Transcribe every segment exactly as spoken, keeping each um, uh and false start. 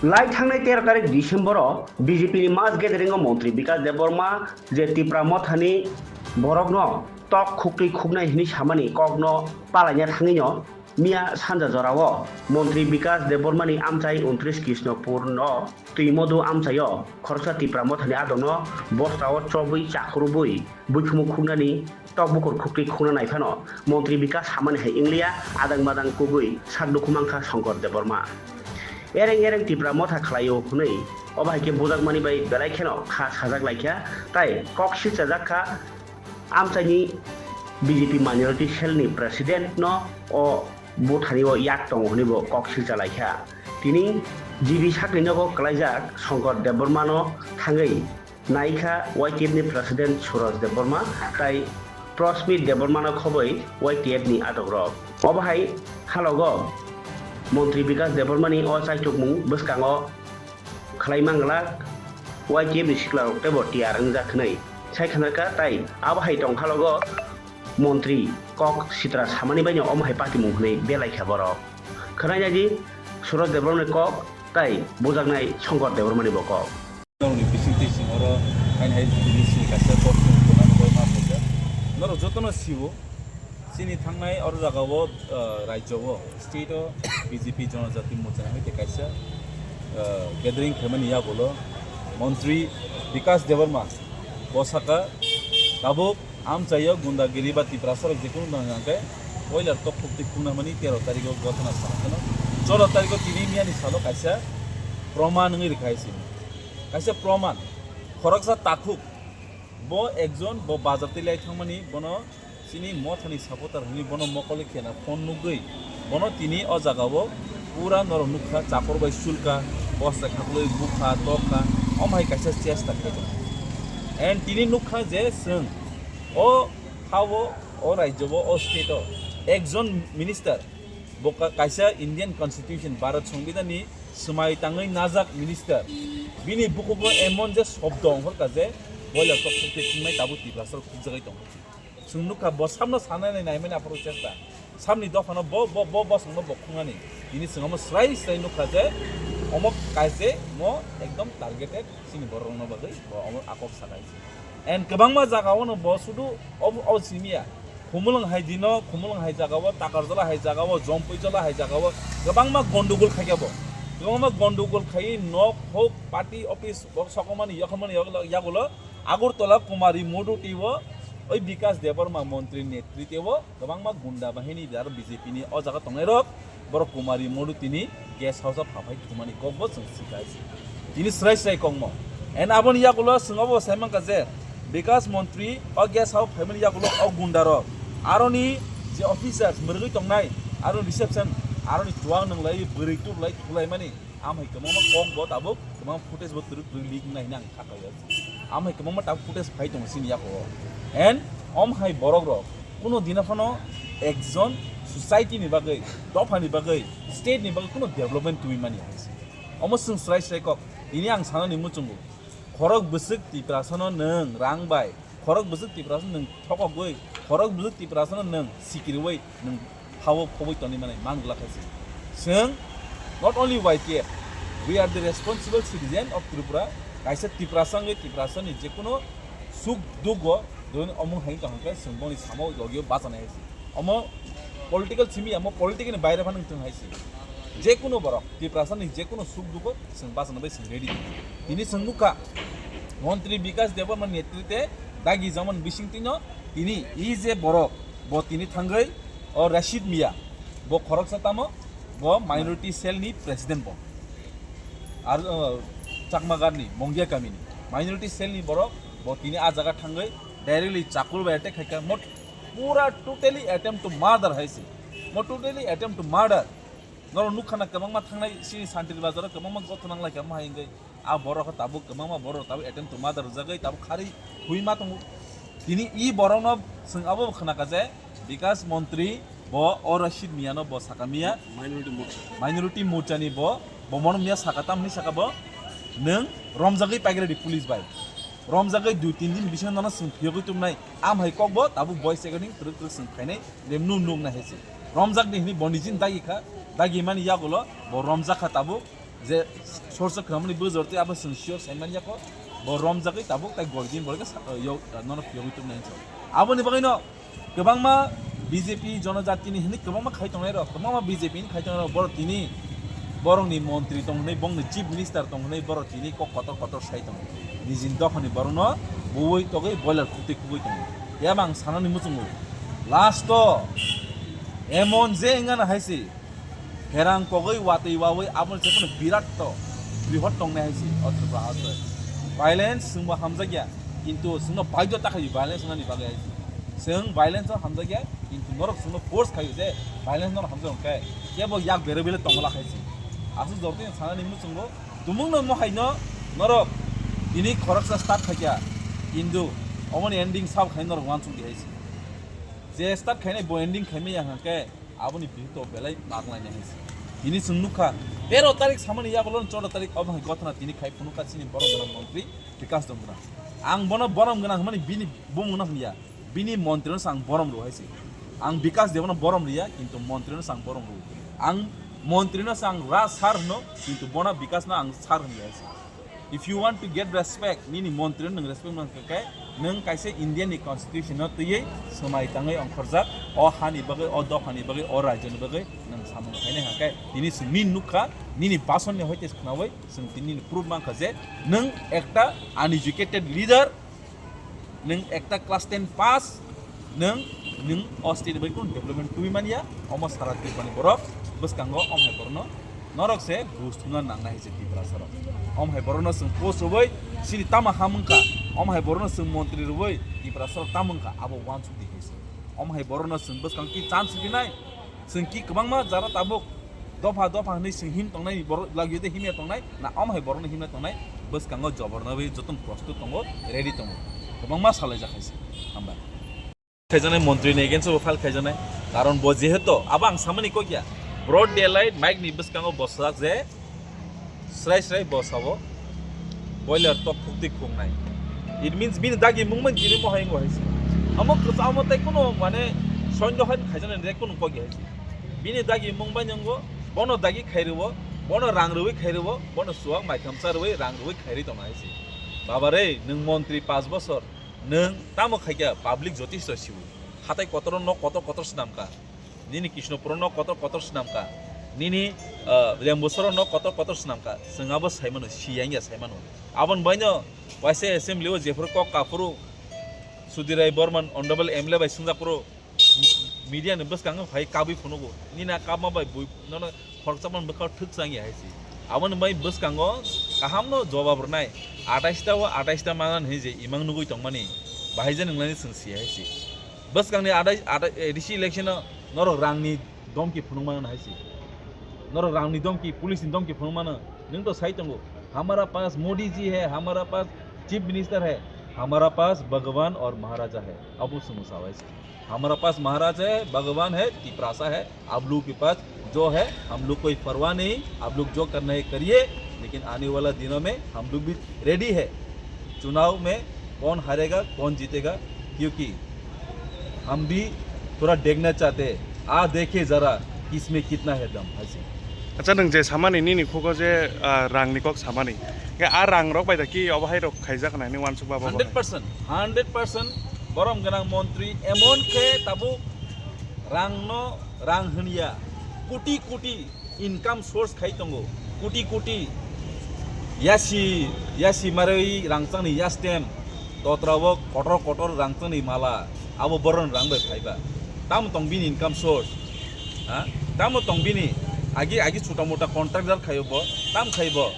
Lai thangnai tero tarik December o B J P ni mass gathering o Montri Bikash Debbarma je Tipra Mothani borokno tok khuktwi khuknai hwnwi samani kokno palaina thangwino miya sanja jorao Montri Bikash Debbarmani amchai untris Krishnopur no Twimodu amchaio khoroksa Tipra Mothani adokno bostao chobwi chakhurubwi buikhumu khuknani tok bukur khuktwi khukna naiphano Montri Bikash samani hai wngliya adang badang kugwi sak dukhu mankha Shankar Debbarma. Ereng ereng Tipra Motha khlaio hwnwi obo hai khe bujakmani bai belai kheno kha sajak laikha tai kok silchajak kha amchaini B J P minority cell ni president no o buthani o yak tongo hwnwi bo kok silcha laikha. Tini G B sakni nogo kwlaijak Shankar Debbarma no thangwi naikha Y T F ni president Suraj Debbarma tai Prasmit Debbarma no khobwi Y T F ni adok rok. Obo hai halogo Montri Bikash Debbarma ni o chaitukmung bwskango khlai manglak Y T F ni sikla rok teibo tiyar wngjak hwnwi sai khanarkha tai abo hai tong halogo Montri kok sitra samani baino omo hai patimung hwnwi belai kha borok. Khwnai nai di Suraj Debbarma ni kok tai bujaknai Shankar Debbarma ni bo kok. Norokni bisingtwi sing oro haini hai tini sini kaisa kok song tongna nugwi ma phaikha. Norok jotono sio chini thangnai oro jagao, ah, rajyo o, state o B J P Jonojati Morcha ni hai tei kaisa, ah, gathering khaimani yagulo Montri Bikash Debbarma bo saka tabuk amchaio gundagiri ba Tiprasa rok jekunu nang hwnkhe boiler tok khuktwi khukna hwnmani tero tarikh o gotona sana kheno choudo tarikh o tini miyani salo kaisa proman wngwi rwkha hai se. Kaisa proman, khoroksa takhuk, bo ekjon, bo bazar twi lai thangmani, bono chini mothani supporter hwnwi bono mokol khena phone nugwi, bono tini o jagao pura norok nukha, chapor bai sulka, bosta khaklwi bukha, tokha, omo hai kaisa chesta khaijak. And tini nukha je chwng o hao, o rajyo o, o state o ekjon minister, bo ka-, kaisa Indian Constitution, Bharat Songbidan ni swmai tangwi najak minister, bini bukugo emon je shobdo ongkhorkha je boiler tok tok khe khungnai tabuk Tiprasa rok khukjagwi tongo. Chwng nukha bo samno sanani naimani aphuru chesta, samni dophano bo, bo, bo bosongno bo khungnani. Tini chwng omo srai srai nukha je omo kaise mo ekdom targeted chini borokno bagwi bo omo akok sakai. And kwbangma jagao no bo sudu ob-, ob simiya. Khumulwng hai dino, Khumulwng hai jagao, Takarjola hai jagao, Jompuijola hai jagao kwbangma gondogol khaikha bo. Kwbangma gondogol khaiwi nok hok, party office, bo sokomani, yokomani, yagulo, Agartala Kumari Modu twibo, oi Bikash Debbarma montri netrite o kwbangma gunda bahini aro B J P ni o jaga tongnai rok. Borok Kumari Modu tini guest house o phaphai thumani kokbo chwng sika hai se. Tini srai srai kokmo. And aboni yagulo chwng obo sai mankha je Bikash Montri o guest house phaimani yagulo o gunda rok aroni je officers mwrwgwi tongnai, aroni reception, aroni chuwak nwnglai, bwrwi tuklai, thulaimani, amhai kwbangma kokbo tabuk kwbangma footage bo twrwk twrwk leak wngnai hwnwi ang kha. Amhai kwbangma tabuk footage phai tongo chini yago o. And om hai borok rok kuno dina phano ekjon society ni bagwi, dopha ni bagwi, state ni bagwi kuno development twi mani hai se. Omo chwng srai srai kok. Tini ang sanani muchungo. Khorok bwswk Tiprasa no nwng rang bai, khorok bwswk Tiprasa no nwng thokogwi, khorok bwswk Tiprasa no nwng sikirwi, nwng hao khobwi tongwi manai man glak hai se. Chwng not only Y T F, we are the responsible citizen of Tripura. Kaisa Tiprasa wngwi Tiprasa ni jekuno suk dugo doin omung hai tong hwnkhe chwng boni samo logio bachana hai se. Omo political simi, omo political ni baire phano wngthung hai se. Jekuno borok Tiprasa ni jekuno suk dugo chwng bachana bai chwng ready. Tini chwng nukha Montri Bikash Debbarma netrite dagi jaman bising tino tini i je borok bo tini thangwi o Rashid Mia, bo khoroksa tamo, bo minority cell ni president bo. Ar, uh, Chakmagar ni Mongia kami ni minority cell ni borok bo tini a jaga thangwi directly chakul bai attack khaikha. Mo pura totally attempt to murder hai se. Mo totally attempt to murder. Norok nukha na kwbangma thangnai sini Santir Bazar o kwbangma gotho nang lai kha mo hai wngwi. A borok khe tabuk kwbangma borok tabuk attempt to murder rwjagwi tabuk kharwi thwi ma tongo. Tini i borokno chwng abo bo khna kha je Bikash Montri bo o Rashid Mia no bo saka miya. Minority Morcha. Minority Morcha ni bo, bo mono miya saka tamni saka bo nwng romjagwi paikha di police bai. Romjagwi dui tin din bisingo nono chwng phiyogwi tubunai. Am hai kok bo tabuk voice recording twrwk twrwk chwng khainai. Lemnu nuk na hesi. Romjak ni hini bondijin dagi kha, dagi mani yagulo bo romjak kha tabuk. Je source khwnamani bujor tei abo chwng sure sai man ya kho. Bo romjagwi tabuk tai goi din bo khe sa-, yo, nono phiyogwi tubunai hinwi sa. Aboni bagwino kwbangma B J P jonojatini hinwi kwbangma khai tongnai rok, kwbangma B J P ni khai tongnai rok, borok tini borokni montri tong hwnwi, bongni chief minister tong hwnwi borok tini kok kotor kotor sai tongo. Nijini dophani borokno buwi togwi boiler khukti khugwi tongo. Phiya ba ang sanani muchungo last o emon je wngana hai se. Herang kogwi watwi wawi aboni se phano birat to, brihot tongnai hai se o Tripura haste. Violence chwngbo hamjakya, kintu chwngno baidhyo ta khai violence wngnani bagwi hai se. Chwng violence o hamjakya, kintu norok chwngno force khai je violence norok hamjak hwnkhe kebo yak berwi bele tongla khai se. Aswk jortino sanani muchungo tumungno mohai no norok tini khoroksa start khaikya, kintu omoni ending sabo khai norok uansuk di hai se. Je start khainai bo ending khaimaya hwnkhe aboni bihik to belai maglainai hai se. Tini chwng nukha, tero tarik samani yagulo chwddo tarik obo hai gothana tini khai phunukha chini borom gwnang montri Bikash Debbarma. Ang bono borom gwnang hwnmani bini bumungno hwnya, bini montrino se ang borom rw hai se. Ang Bikash Debbarmano borom rwya, kintu montrino se ang borom rw. Ang montrino se ang ra sir hwno, kintu bono Bikashno ang sir hwnya hai se. If you want to get respect, nini montri nwng respect man khe, nwng kaisa India ni constitution no twiwi swmai tangwi ongkhorjak, o hani bagwi, o dophani bagwi, o rajyo ni bagwi nwng samung khainai hwnkhe, tini chwng nini nukha, nini bhasan ni hoite khnawi chwng tini nini proof mankha je nwng ekta uneducated leader, nwng ekta class ten pass, nwng, nwng o state bai kunu development tubui manya, omo sara Tripura ni borok bwskango om hai borokno norok se bus thumna nangnai hai se Tiprasa rok. Om hai borokno chwng post rwui chini tama ha mungkha, om hai borokno chwng montri rwui Tiprasa rok tamo wngkha abo uansuk di hai se. Om hai borokno chwng bwskang ki chance rinai, chwng ki kwbangma jara tabuk dopha dopha hwnwi chwng him tongnai borok lagio de himya tongnai na om hai borokno himna tongnai bwskango jobor nabwi jotono prostut tongo, ready tongo, kwbangma salaijak hai se. Hambai. Khaijaknai montri ni against o file khaijaknai, karon bo jehetu abo ang samani kok ya, broad daylight mic ni bwskango bwsajak je srai srai bo sabo boiler tok khukti khungnai. It means bini dagi mung man kini mohai ngo hai se. Amo kwchamo tei kuno mane soindo hai khaijaknai rek kuno kok ya hai se. Bini dagi mung bai nyango, bono dagi khairwo, bono rang rwui khairwo, bono suwak maitham cha rwui rang rwui khairi tongna hai se. Baba re, nwng montri panch bosor, nwng tamo khaikha public jotisto siwo. Hatai kotor nok kotor kotor swnamkha. Nini Krishnapur nok kotor kotor swnamkha. Nini, ah, Rembusoro nok kotor kotor swnamkha. Chwng abo saimano, siyang ya saimano. Aboni baino waisa assembly o jephuru kok kaphuru Sudhir Rai Borman, honorable M L A bai swngjak phuru media ni bwskango phai kabui phunugo. Nini a kabma bai bui nono khoroksa man bwkha thwk chang ya hai se. Aboni bai bwskango kahamno jobab rwnai. Atais ta o atais ta manan hinwi je imang nugui tongmani. Bahai je nwnglani chwng si hai se. Bwskangni adai, adai, A D C election o norok rangni domki phunuk mano hai se. Norok rangni domki, police ni domki phunuk mano. Nwng to sai tongo. Hamara pass Modi ji hai, hamara pass chief minister hai, hamara pass Bhagwan aur Maharaja hai. Abo chwng sa hai se. Hamara pass Maharaja hai, Bhagwan hai, Tiprasa hai. आप लोग के पास जो है, हम लोग कोई परवाह नहीं, आप लोग जो करना है करिए, लेकिन आने वाला दिनों में हम लोग भी रेडी है। चुनाव में कौन हारेगा, कौन जीतेगा, क्योंकि हम भी थोड़ा देखना चाहते हैं। आ देखिए जरा, किसमें कितना है दम, ऐसे। Acha, nwng je samani nini khugo je, ah, rangni kok samani. Khe a rang rok bai da ki obo hai rok khaijak nai ni wansuk ba bo hai? Hundred percent, hundred percent borom gwnang montri emon khe tabuk rangno, rang hwnya, koti koti income source khai tongo, koti koti yasi, yasi marwi rangchakni yastem, totra o kotor kotor rangchakni mala, abo boron rang bai phaiba. Tamo tong bini income source? Ha? Tamo tong bini? Agi, agi chuta muta contractor khaio bo, tam khai bo.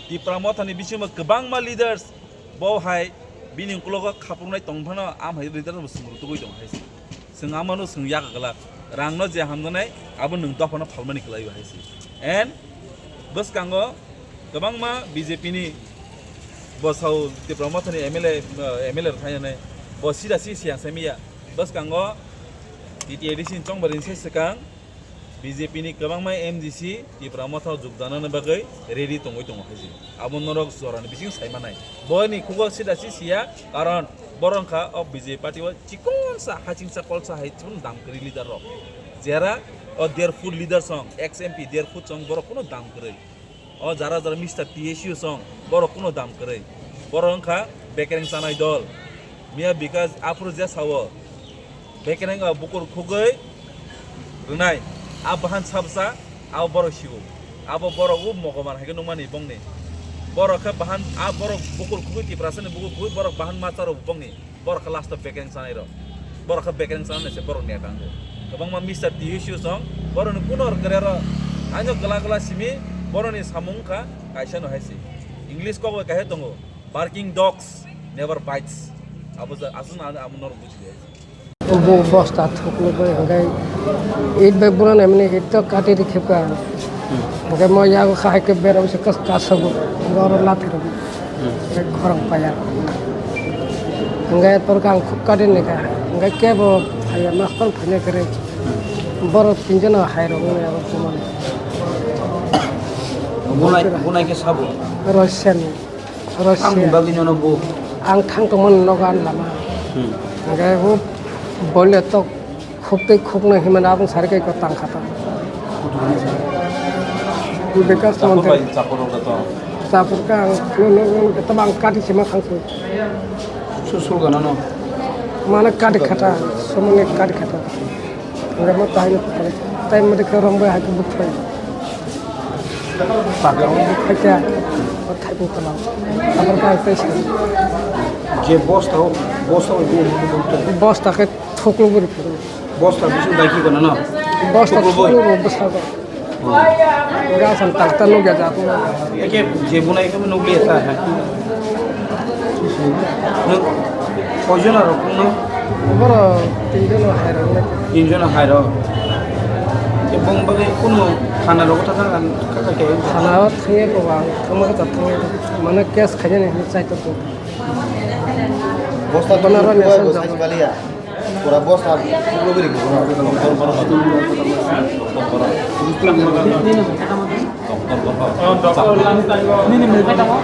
Tipra Mothani bisingo kwbangma leaders, bo hai bini ukologo khapuknai tong phano, am hai leader bo swngru tugui tong hai se. Chwng amano chwng yak glak. Rangno je hamjaknai, abo nwng dophano phalmani kwlai hai se. And bwskango kwbangma B J P ni bosao Tipra Mothani M L A, eh, M L A rok thangyanai. Bo sida si siyang sai miya. Bwskango T T A D C ni chongbarini se swkang B J P ni kwbangma M D C Tipra Motha o jukdanani bagwi ready tongwi tongo hai se. Abo norok jorani bising sai manai. Boini khugo sida si siya, karon borok wngkha o B J P party o chikonsa hachingsa kolsa hai chwng dam kwrwi leader rok. Jera o der foot leader song, ex M P der foot song borok kuno dam kwrwi. O jara jara Mister T S U song, borok kuno dam kwrwi. Borok wngkha bekereng chanai dol. Miya Bikas aphuru je sao, bekereng o bukur khugwi rwnai, a bahan sabsa, abo borok sio. Abo borok o mogoman hai khe nukmani bongni. Borok khe bahan, a borok bukur khugwi Tiprasani bukur khugwi borok bahan ma charo bongni. Borok khe last o bekereng chanai rok. Borok khe bekereng chanai se borok ni tango. Kwbangma Mister T S U song, borok ni kuno rwkre ro. Aino gla gla simi, borok ni samung kha kaisa no hai se. English kok bai kaisa tongo. Barking dogs never bites. Abo ja, aswk na amo norok buji de. Bo bosta thuknugwi hwnkhe it bai buran emni it to kati ri khipka. Hwnkhe mo yago khai khe berok se kas kasago. Hwnkhe oro lathi rok. Hwnkhe khorang paya. Hwnkhe torkhe ang khuk kati ni kha. Hwnkhe kebo phaiya master phaiya kwrwi. Borok tinjono hai rok wngya o kumani. Bunai, bunai khe sabo. Russian. Russia. Tamni bagwi nono bo? Ang thang tongmani nogo ani lama. Hmm. Hwnkhe bo boile tok khuk tei khuknwi hinmani aboni sari khe tang kha ta. Bikas Chapur Montri. Bai, chapur rok da to. Chapur khe ang no, no, no, tamo ang kati sima thang sui. Su sul gana no. Mane kati khata, sumuni kati khata. Hwnkhe mo tai no phai, tai mo de khe rong bai hai khe buk phai. Paka o buk phai khe, o thai buk tala. Abor ka tai se. Je bosta o, bosta o bu bu bu. Bosta khe thuklu buri phuru. Bosta bisu dai ki gana no. Bosta thuklu bui. Thuklu bui bwsa go. Gasan takta nukya jago. Eke je bunai khe nukliya ta hai. Nwng koijon aro kungno? Boro tinjon hai rok le. Tinjon hai rok. Je bong bagwi kuno thana rogo ta thang kaka khe. Thana o thangya ko ba, thangma khe thangya. Mane case khaina ni hinwi chai tongo. Bosta bono roni bosta. Pura bosta, pura biri ko. Nini mil kata mo?